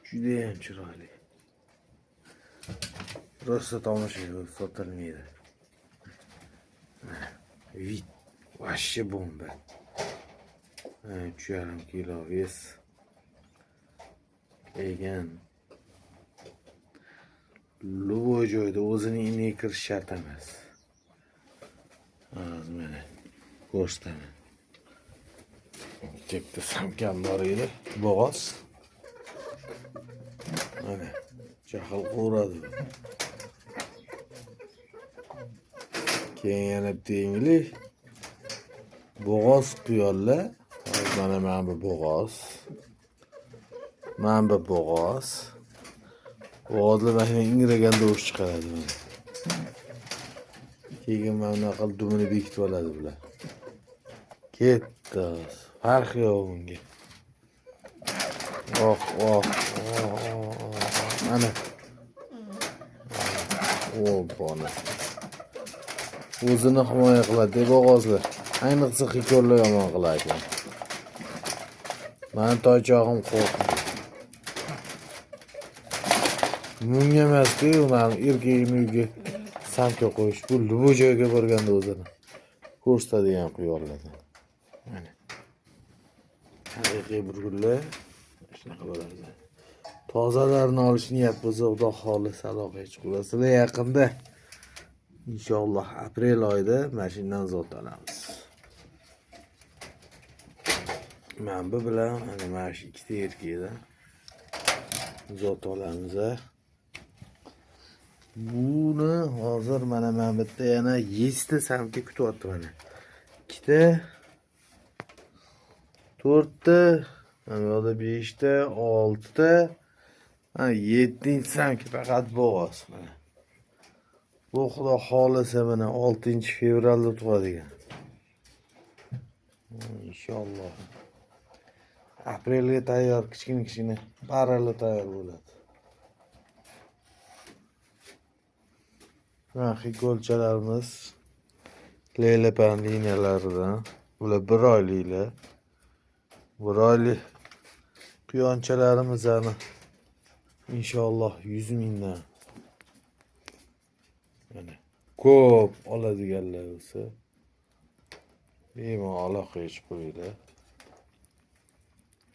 Judayam chiroyli. Rosa tomosha qilib sotilmaydi. Вид вообще bomba. 3,5 kilo вес. Egan. Любой joyda o'zini iniga kirish shart emas. Hozir mana ko'rsataman. Bitta самка m bor edi, bo'g'oz. Mana jahl qovuradi. Keyin yana bitta yengili bo'g'oz quyonlar. Mana mana bu bo'g'oz. Mana bu bo'g'oz. Bo'g'ozlar mana ingragan tovush chiqaradi mana. Keyin mana bunaqa qilib dumini bekitib oladi bular. Ketdi. Farqi yo'q bunga. Oh, oh, oh, oh, oh. Mana. Opana. O'zini himoya qiladi bo'g'ozlar. Ayniqsa xikorlar yomon qilar ekan. Mani toychog'im qo'rqdi. Bunga emas-ku, mani erkagim uyga самка qo'yish. Bu любой joyga borganda o'zini ko'rsatadigan quyonlardan. Mana. Haqiqiy burgutlar shunaqa bo'ladi. Tozalarini olish niyat bo'lsa, Xudo xohlasa aloqaga chiqaverasizlar. Yaqinda inshaalloh aprel oyida mashinadan zot olamiz. Mana bu bilan mana shu ikkita erkakdan zot olamiz. Buni hozir mana bu yerda yana 7 ta самка kutyapti mana. 2 ta, 4 ta, mana bu yoqda 5 ta, 6 ta. Mana 7 самка faqat bo'g'oz mana. Bu Xudo xohlasa mana 6 fevralda tug'adigan. Inshaalloh. Aprelga tayyor, kichkina kichkina parali tayyor bo'ladi. Mana xikolchalarimiz Leylapan liniyalaridan. Bular bir oyliklar. Bir oylik quyonchalarimiz ana inshaalloh 100 mingdan. Mana ko'p oladiganlar bo'lsa bemalol aloqaga chiqib qo'yinglar.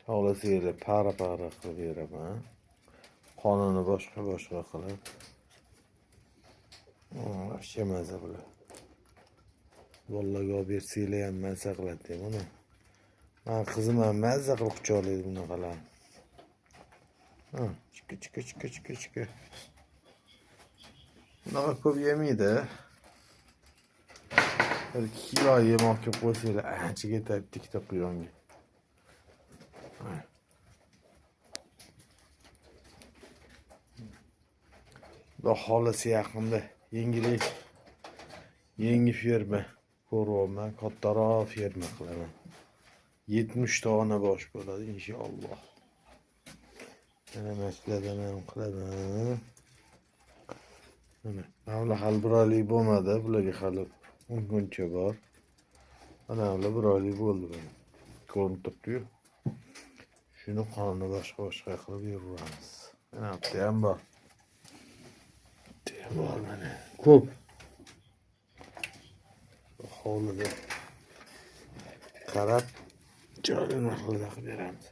Xohlasanglar para-para qilib beraman. Qonini boshqa-boshqa qilib. Вообще maza bular. Bolalarga olib bersanglar ham maza qiladi buni. Mani qizim ham maza qilib quchoqlaydi bunaqalarni. Ha, chika chika chika chika chika. Bunaqa ko'p yemaydi. 1 kilo yem olib kelib qo'ysanglar ancha ketadi ikkita quyonga. Xudo xohlasa yaqinda yangilik, yangi ferma ko'ryapman, kattaroq ferma qilaman. 70 ta ona bosh bo'ladi inshaalloh. Mana mana ham qilaman. Mana bular hali bir oylik bo'lmadi, bularga hali 10 kuncha bor. Mana bular bir oylik bo'ldi mana. Ko'rinib turibdi-yu. Shuni qonini boshqa-boshqa qilib yuraveramiz. Mana bu ham bor. Bitta ham bor mana. Ko'p. Hovlida qarab chiroyli narxlarda qilib beramiz.